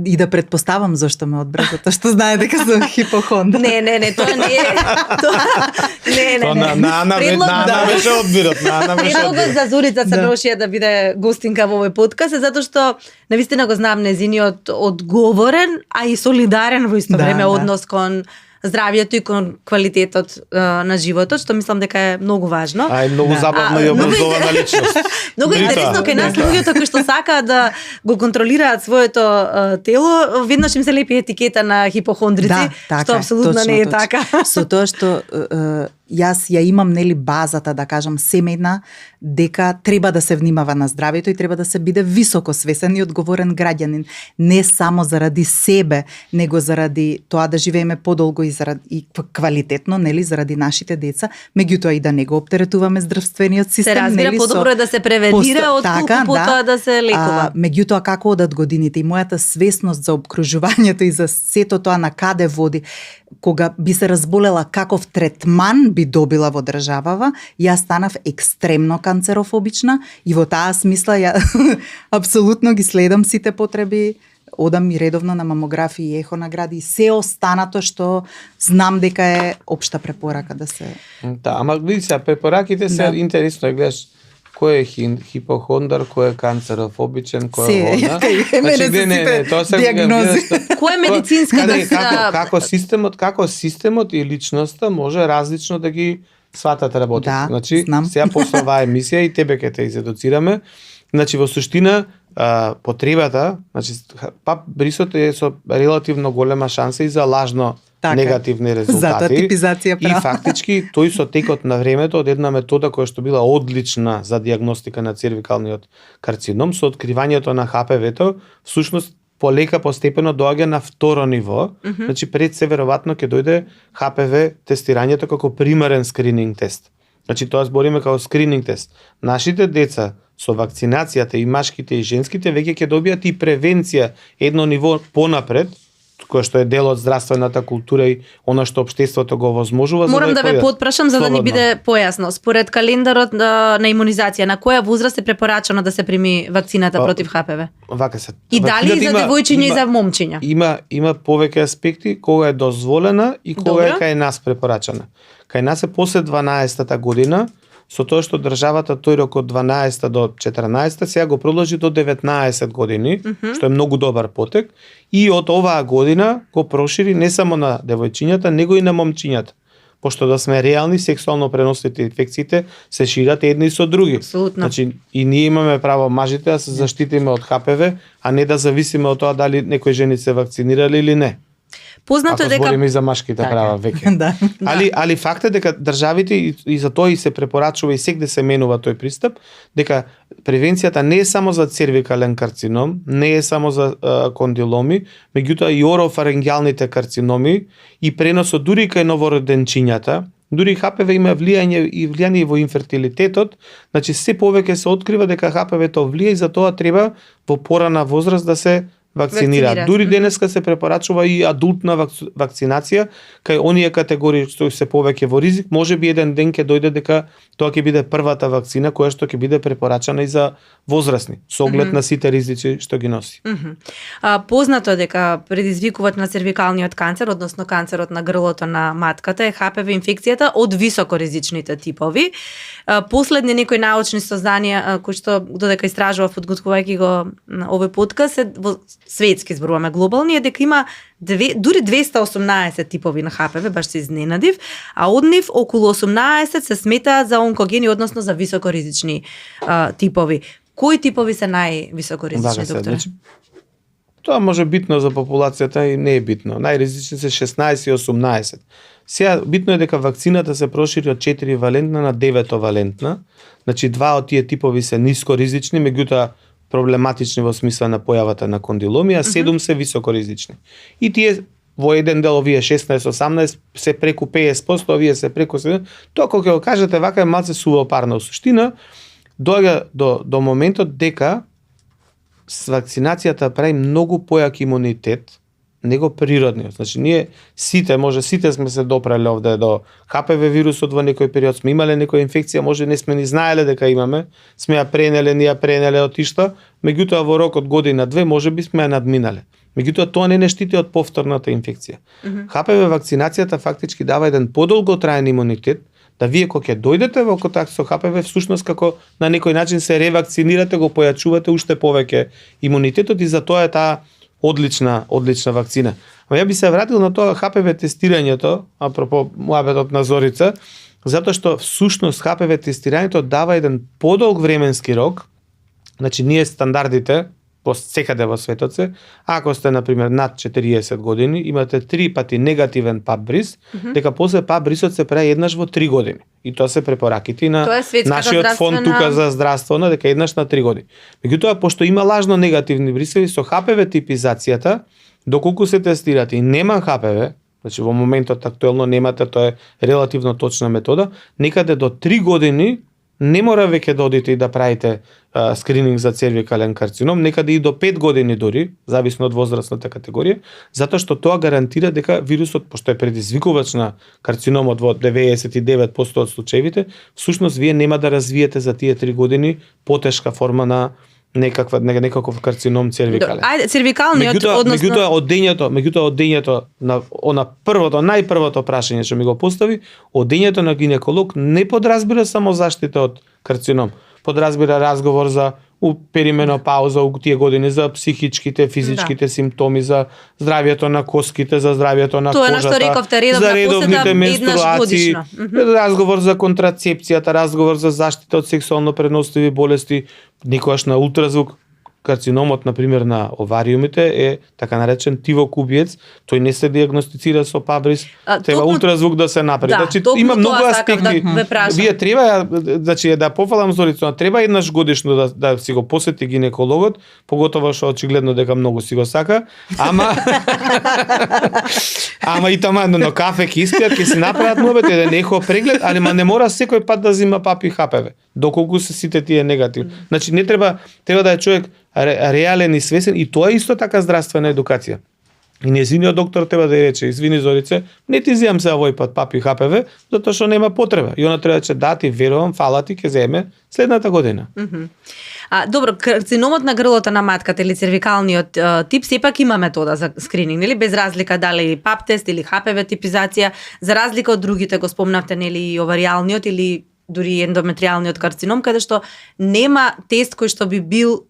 И да предпоставам зашто ме одбра, затоа што знае дека сум хипохондра. Не, тоа не е. На беше одбирот. Предлогот за Зорица Црношија да биде гостинка во овој подкаст е затоа што навистина го знам незиниот одговорен, а и солидарен во исто време однос кон здравјето и кон квалитетот на животот, што мислам дека е многу важно. А е многу забавна и образована личност. Многу интересно кај нас луѓето кои што сакаат да го контролираат своето тело, веднаш им се лепи етикета на хипохондрици, што апсолутно не е така. Со тоа што јас ја имам нели базата, да кажам, семејна, дека треба да се внимава на здравјето и треба да се биде високо свесен и одговорен граѓанин, не само заради себе, него заради тоа да живееме подолго и и квалитетно, нели, заради нашите деца, меѓутоа и да не го оптеретуваме здравствениот систем, се разбира, нели, подобро е да се превенира од колку потоа да се лекува. Меѓутоа како одат годините и мојата свесност за обкружувањето и за сето тоа на каде води, кога би се разболела каков третман би добила во државава, јас станав екстремно канцерофобична и во таа смисла ја апсолутно ги следам сите потреби, одам и редовно на мамографии и ехо награди и се останато што знам дека е општа препорака да се... Да, ама види се, препораките се интересно е, гледаш, кој е хипохондар, кој е канцерофобичен, кој е водна. Мене тоа се диагнози. Кој е медицинска како системот и личноста може различно да ги сватат работите. Да, значи, знам. сега после оваа емисија и тебе ќе те изедуцираме. Значи, во суштина, потребата, значи, брисот е со релативно голема шанса и за лажно негативни резултати. Затоа типизација права. И фактички, тој со текот на времето од една метода која што била одлична за диагностика на цервикалниот карцином, со откривањето на ХПВ-то, всушност полека постепено доаѓа на второ ниво, значи пред се веројатно ќе дојде ХПВ тестирањето како примарен скрининг тест. Значи тоа збориме како скрининг тест. Нашите деца со вакцинацијата и машките и женските веќе ќе добијат и превенција едно ниво понапред, кој што е дел од здравствената култура и она што општеството го возможува. Морам да ве потпрашам за да ни биде појасно. Според календарот на имунизација, на која возраст е препорачено да се прими вакцината против ХПВ? Вака се. И дали за девојчиња и за момчиња? Има повеќе аспекти кога е дозволена и кога е кај нас препорачена. Кај нас е после 12-та година, со тоа што државата тој рок од 12 до 14 сега го продолжи до 19 години, што е многу добар потек, и од оваа година го прошири не само на девојчињата, него и на момчињата. Пошто да сме реални, сексуално преносните инфекциите се шират едни со други. Абсолютно. Значи, и ние имаме право мажите да се заштитиме од ХПВ, а не да зависиме од тоа дали некои жени се вакцинирали или не. Познато дека збориме и за машките права веќе. Да. Али факт е дека државите и за тоа и се препорачува и сегде се менува тој пристап, дека превенцијата не е само за цервикален карцином, не е само за кондиломи, меѓутоа и орофарингиалните карциноми и преносот дури кај новороденчињата, дури ХПВ има влијание во инфертилитетот, значи се повеќе се открива дека ХПВ-то влија и за тоа треба во порана возраст да се вакцинира. Дури денеска се препорачува и адултна вакцинација, кај оние категории што се повеќе во ризик, можеби еден ден ќе дојде дека тоа ќе биде првата вакцина која што ќе биде препорачана и за возрастни, со оглед на сите ризици што ги носи. Познато дека предизвикувач на цервикалниот канцер, односно канцерот на грлото на матката, е ХПВ инфекцијата од високоризичните типови. Последни некои научни созданија кои што додека истражував подготвувајќи го овој подкаст, се во светски зборуваме глобални, е дека има дури 218 типови на ХПВ, баш се изненадив, а од нив околу 18 се сметаат за онкогени, односно за високоризични типови. Кои типови се највисокоризични, доктор? Значи, тоа може битно за популацијата и не е битно. Најризични се 16 и 18. Сега битно е дека вакцината се прошири од 4 валентна на 9 валентна. Значи два од тие типови се нискоризични, меѓутоа проблематични во смисла на појавата на кондиломи, а 7 се високоризични. И тие во еден дел овие 16-18 се преку 50%, овие се преку 7%. Тоа кога ќе го кажете вака е малце сувопарно. Суштина доаѓа до моментот дека с вакцинацијата прави многу појак имунитет него природниот. Значи ние сите сме се допреле овде до ХПВ вирусот во некој период, сме имале некоја инфекција, може не сме ни знаеле дека имаме, сме ја пренеле, отишта, меѓутоа во рок од година-две можеби сме ја надминале. Меѓутоа тоа не штити од повторната инфекција. ХПВ вакцинацијата фактички дава еден подолготраен имунитет, да вие кога ќе дојдете во контакт со ХПВ, всушност како на некој начин се ревакцинирате, го појачувате уште повеќе имунитетот и за тоа е таа одлична вакцина. Ама ја би се вратил на тоа ХПВ тестирањето, апропо муабетот на Зорица, затоа што всушност ХПВ тестирањето дава еден подолг временски рок. Значи ние стандардите по секаде во светот се, ако сте на пример над 40 години, имате 3 пати негативен пап бриз, дека после пап брисот се прави еднаш во 3 години. И тоа се препораките на нашиот фонд тука за здравствено, дека еднаш на 3 години. Меѓутоа, пошто има лажно негативни брисови со ХПВ типизацијата, доколку се тестирате и нема ХПВ, значи во моментот актуелно немате, тоа е релативно точна метода, некаде до 3 години не мора веќе да одите и да правите скрининг за цервикален карцином, некаде и до 5 години дури, зависно од возрастната категорија, затоа што тоа гарантира дека вирусот, пошто е предизвикувач на карциномот во 99% од случаевите, всушност вие нема да развиете за тие 3 години потешка форма на некаков карцином цервикален. Ајде, цервикалниот, односно... Меѓутоа одењето на најпрвото прашање што ми го постави, одењето на гинеколог не подразбира само заштита од карцином. Подразбира разговор за перименопауза у тие години, за психичките, физичките симптоми, за здравјето на коските, за здравјето на кожата, што рековте, за редовните менструации, разговор за контрацепцијата, разговор за заштита од сексуално преносливи болести, никогаш на ултразвук. Карциномот, например, на овариумите е така наречен тивокубиец, тој не се диагностицира со пабрис, треба ултразвук да се направи. Значи има многу аспекти. Вие треба, значи да пофалам Зорица, треба еднаш годишно да си го посети гинекологот, поготово што очигледно дека многу си го сака, ама и тама на кафе ќе испијат, ќе си направат мобет еден ехо преглед, али не мора секој пат да зима папи ХПВ, доколку се сите тие негативни. Значи не треба да е човек реален и свесен, и тоа е исто така здравствена едукација. И нејзиниот доктор треба да ја рече: извини Зорице, не ти земам се овој пат папи ХПВ, затоа што нема потреба. И она треба да рече: да, ти верувам, фала ти, ќе земе следната година. Добро, карциномот на грлото на матката или цервикалниот тип сепак има метода за скрининг, нели, без разлика дали пап тест или ХПВ типизација, за разлика од другите, го спомнавте, нели, и оваријалниот или дури ендометријалниот карцином, каде што нема тест кој што би бил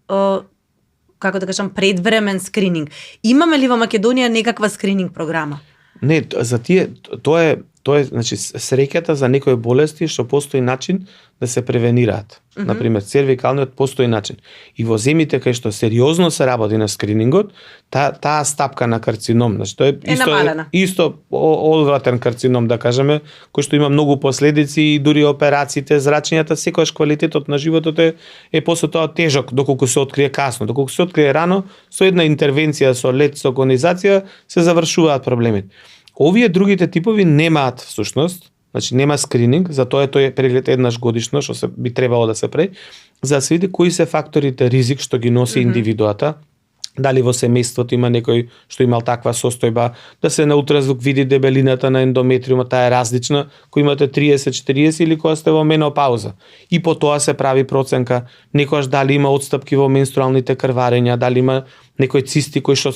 како да кажам, предвремен скрининг. Имаме ли во Македонија некаква скрининг програма? Не, за тие тоа е значи среќата за некои болести што постои начин да се превенираат. Например, цервикалниот постои начин. И во земјите кај што сериозно се работи на скринингот, таа стапка на карцином, значи тоа е исто одвратен карцином, да кажеме, кој што има многу последици и дури операциите, зрачењата, секојаш квалитетот на животот е после тоа тежок доколку се открие касно, доколку се открие рано, со една интервенција со лед, со конизација се завршуваат проблемите. Овие другите типови немаат всушност, значи нема скрининг, затоа тој е преглед еднаш годишно, што се би требало да се прави, за да се види кои се факторите ризик што ги носи индивидуата, дали во семејството има некој што имал таква состојба, да се на ултразвук види дебелината на ендометриумот, таа е различна, кој имате 30-40 или кога сте во менопауза. И по тоа се прави проценка, некојаш дали има отстапки во менструалните крварења, дали има некои цисти кои што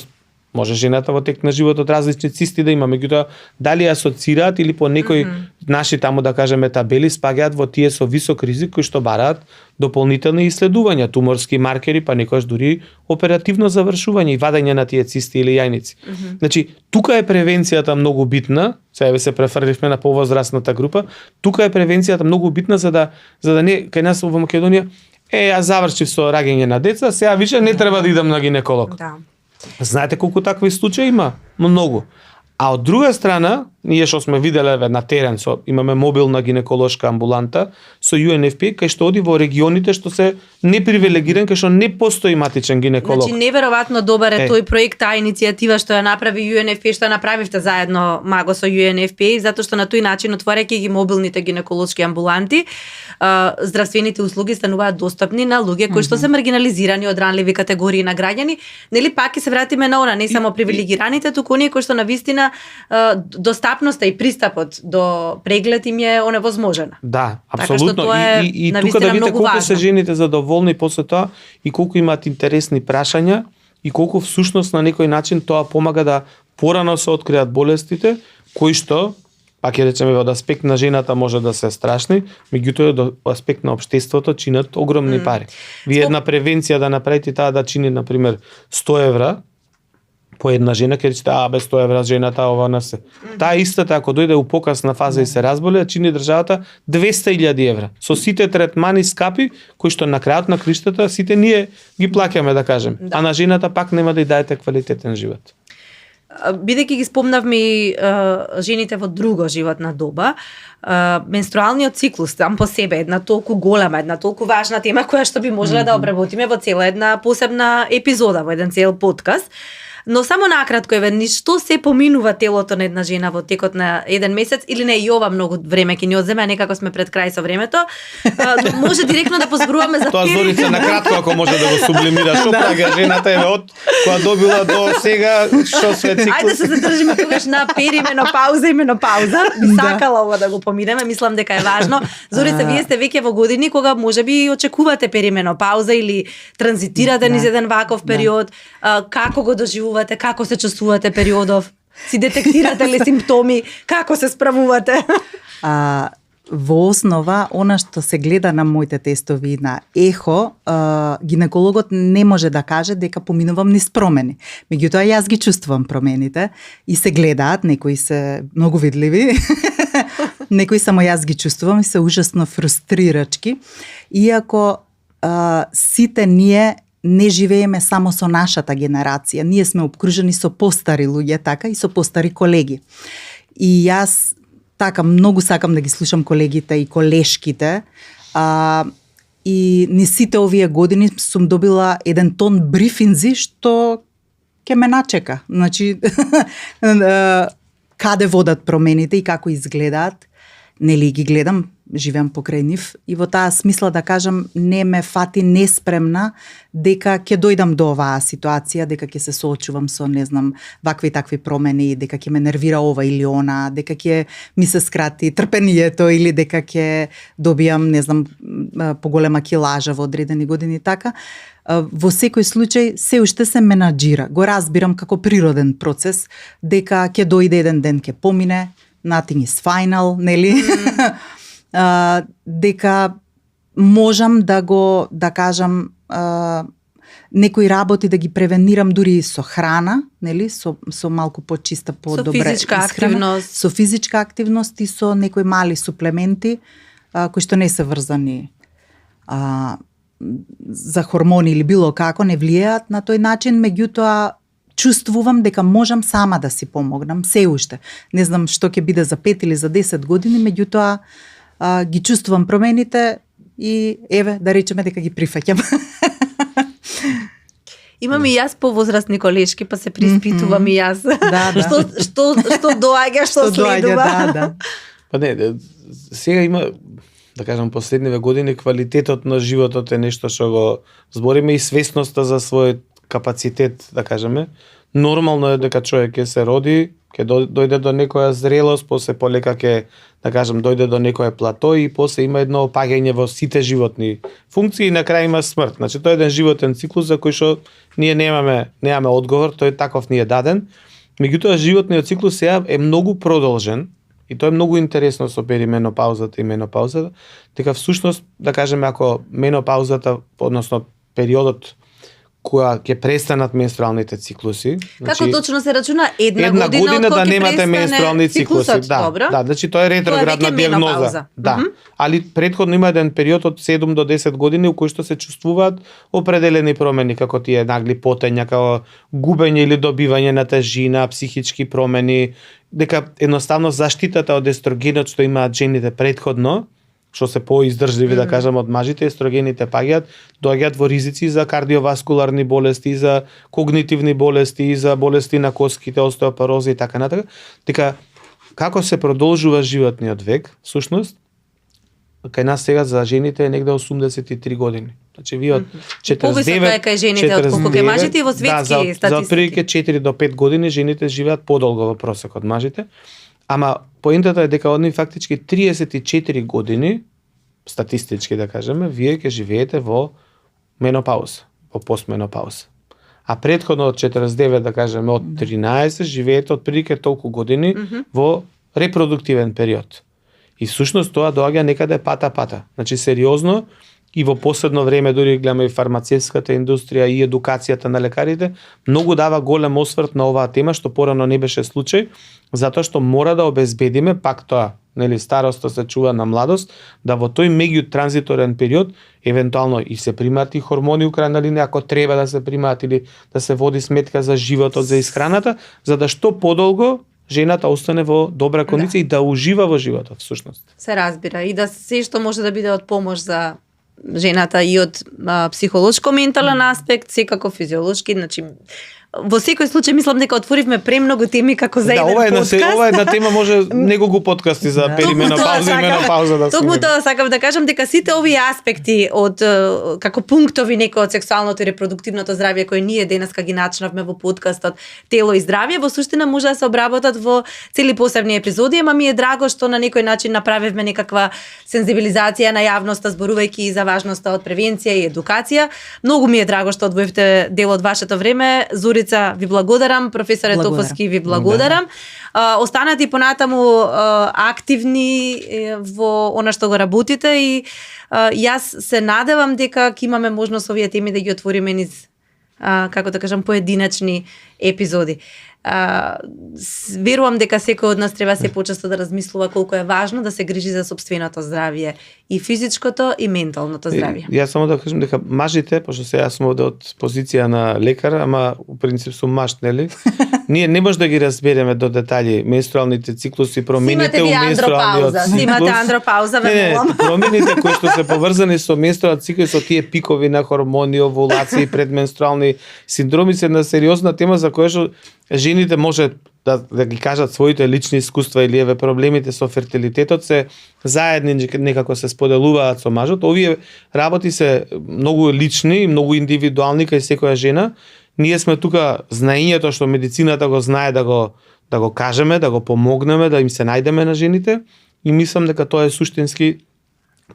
може жената во тек на животот различни цисти да има, меѓутоа дали асоцираат или по некои наши таму да кажеме табели спаѓаат во тие со висок ризик кои што бараат дополнителни исследувања, туморски маркери, па некојаш дури оперативно завршување и вадење на тие цисти или јајници. Значи, тука е превенцијата многу битна, сега се префрливме на повозрастната група, тука е превенцијата многу битна за да не кај нас во Македонија јас завршив со раѓање на деца, сега више не треба да идам на гинеколог. Да. Знаете колку такви случаи има? Многу. А од друга страна, ние што сме виделе на терен, имаме мобилна гинеколошка амбуланта со UNFPA, кај што оди во регионите што се непривилегирани, кај што не постои матичен гинеколог. Значи, неверојатно добар е тој проект, таа иницијатива што ја направи UNFPA, што ја направивте заедно, Маго, со UNFPA, затоа што на тој начин, отворајќи ги мобилните гинеколошки амбуланти, здравствените услуги стануваат достапни на луѓе кои што се маргинализирани од ранливи категории на граѓани. Нели пак ќе се вратиме на она, не само привилегираните, туку оние кои што навистина достапноста и пристапот до преглед им е оневозможена. Да, апсолутно. Така и тука да видите колку се жените задоволни после тоа и колку имаат интересни прашања и колку всушност на некој начин тоа помага да порано се откријат болестите кои што, пак ќе речеме, од аспект на жената може да се страшни, меѓутоа од аспект на општеството чинат огромни пари. Вие една превенција да направите таа да чини, например, 100 евра, по една жена ќе речете, без 100 евра жената ова на се. Таа истата ако дојде у покасна фаза и се разболе, чини државата 200.000 евра. Со сите третмани скапи, кои што на крајот на криштата сите ние ги плаќаме, да кажем. А на жената пак нема да ја даете квалитетен живот. Бидејќи ги спомнавме и жените во друга животна доба, менструалниот циклус сам по себе е една толку голема, една толку важна тема која што би можела да обработиме во цела една посебна епизода, во еден цел подкаст. Но само накратко, што се поминува телото на една жена во текот на еден месец, или не и ова многу време ќе ни одземе, некако сме пред крај со времето. Може директно да позборуваме за тоа Зорица на кратко ако може да го сублимира, што прага жената од која добила до сега, што се циклус. Ајде се задржиме тогаш на перименопауза и менопауза. Би сакала ова да го поминеме, мислам дека е важно. Зорица, вие сте веќе во години кога можеби очекувате перименопауза или транзитирате низ еден ваков период, како го доживувате? Како се чувствувате периодов? Си детектирате ли симптоми? Како се справувате? Во основа, она што се гледа на моите тестови на ехо, гинекологот не може да каже дека поминувам низ промени. Меѓутоа, јас ги чувствувам промените и се гледаат, некои се многу видливи, некои само јас ги чувствувам и се ужасно фрустрирачки. Иако сите ние не живееме само со нашата генерација. Ние сме обкружени со постари луѓе, така, и со постари колеги. И јас така многу сакам да ги слушам колегите и колешките. И ни сите овие години сум добила еден тон брифинзи што ќе ме начека. Значи, каде водат промените и како изгледаат. Нели ги гледам, живеам покрај нив и во таа смисла да кажам не ме фати неспремна дека ќе дојдам до оваа ситуација, дека ќе се соочувам со не знам вакви такви промени, дека ќе ме нервира ова или она, дека ќе ми се скрати трпението или дека ќе добијам не знам поголема килажа во одредени години така. Во секој случај се уште се менаџира. Го разбирам како природен процес дека ќе дојде еден ден ќе помине, nothing is final, нели? Дека можам да го, да кажам, некои работи да ги превенирам дури со храна, нели, со малку почиста, по-добре физичка активност, со физичка активност и со некои мали суплементи кои што не се врзани за хормони или било како, не влијаат на тој начин, меѓутоа чувствувам дека можам сама да си помогнам се уште. Не знам што ќе биде за 5 или за 10 години, меѓутоа ги чувствувам промените и еве да речеме дека ги прифаќам. Имам и јас повозрастни колешки, па се приспитувам и јас. Да. Што доаѓа, што следува. Да. Па не, сега има, да кажам, последниве години квалитетот на животот е нешто што го збориме и свесноста за својот капацитет, да кажеме. Нормално е дека човек ќе се роди, ќе дојде до некоја зрелост, после полека ќе, да кажем, дојде до некое плато и после има едно опаѓање во сите животни функции и на крај има смрт. Значи тоа е еден животен циклус за кој што ние немаме одговор, тој таков ни е даден. Меѓутоа животниот циклус сега е многу продолжен и тоа е многу интересно со перименопаузата и менопаузата, дека всушност, да кажеме, ако менопаузата, односно периодот која ќе престанат менструалните циклуси. Како точно се рачуна една година да немате менструални циклуси? Добро. Да, значи тоа е ретроградна диагноза. Да. Али претходно има еден период од 7 до 10 години у кој што се чувствуваат определени промени, како тие нагли потења, како губење или добивање на тежина, психички промени, дека едноставно заштитата од естрогенот што имаат жените претходно, што се поиздржливи, да кажам, од мажите, естрогените доаѓаат во ризици за кардиоваскуларни болести, за когнитивни болести, за болести на коските, остеопороза и така натака. Дека како се продолжува животниот век, всушност, кај нас сега за жените е негде 83 години. Значи вие од 49 повисоко е кај жените од колку кај мажите и во светски статистики. За прилike 4 до 5 години жените живеат подолго во просек од мажите. Ама поентата е дека од нив фактички 34 години, статистички да кажеме, вие ќе живеете во менопауза, во постменопауза. А претходно од 49, да кажеме, од 13, живеете од прилike толку години во репродуктивен период. И всушност тоа доаѓа некаде пата. Значи сериозно и во последно време дури гледаме и фармацевската индустрија и едукацијата на лекарите, многу дава голем осврт на оваа тема што порано не беше случај, затоа што мора да обезбедиме пак тоа, нели староста се чува на младост, да во тој меѓутранзиторен период евентуално и се примаат и хормони у крајна линија ако треба да се примаат или да се води сметка за животот, за исхраната, за да што подолго жената остане во добра кондиција и да ужива во животот всушност. Се разбира и да се што може да биде од помош за жената и од психолошко-ментален аспект, секако физиолошки, значи во секој случај мислам дека отворивме премногу теми како за еден подкаст. Ова една тема може неколку подкасти за перименопауза и менопауза да се. Токму тоа сакам да кажам дека сите овие аспекти од како пунктови некои од сексуалното и репродуктивното здравје кои ние денеска ги начнавме во подкастот Тело и здравје, во суштина може да се обработат во цели посебни епизоди, ама ми е драго што на некој начин направивме некаква сензибилизација на јавноста зборувајќи за важноста од превенција и едукација. Многу ми е драго што одвоивте дел од вашето време. Зурица, ви благодарам, професоре Топовски, ви благодарам. Останати понатаму активни во она што го работите и јас се надевам дека ќе имаме можност овие теми да ги отвориме низ како да кажам поединачни епизоди. Верувам дека секој од нас треба се почесто да размислува колку е важно да се грижи за сопственото здравје, и физичкото и менталното здравје. Јас само да кажам дека мажите, пошто сега сум од позиција на лекар, ама у принцип сум маж, нели? Ние не може да ги разбереме до детали менструалните циклуси, промените у менструалниот циклус. Снимате андропауза, ве молам. Промените кои што се поврзани со менструалниот циклус, со тие пикови на хормони, овулации, предменструални синдроми се една сериозна тема за која што жените може да ги кажат своите лични искуства или еве проблемите со фертилитетот се заедни некако се споделуваат со мажот. Овие работи се многу лични и многу индивидуални кај секоја жена. Ние сме тука знаењето што медицината го знае да го кажеме, да го помогнеме, да им се најдеме на жените, и мислам дека тоа е суштински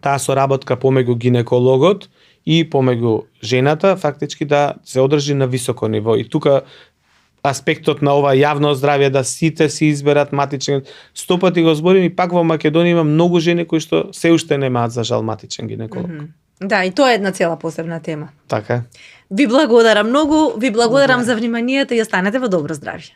таа соработка помеѓу гинекологот и помеѓу жената фактички да се одржи на високо ниво. И тука аспектот на ова јавно здравје, да сите си изберат матичен, 100 пати го зборим, и пак во Македонија има многу жени кои што се уште немаат за жал матичен гинеколог. Да, и тоа е една цела посебна тема. Така е. Ви благодарам многу, ви благодарам за вниманието и останете во добро здравје.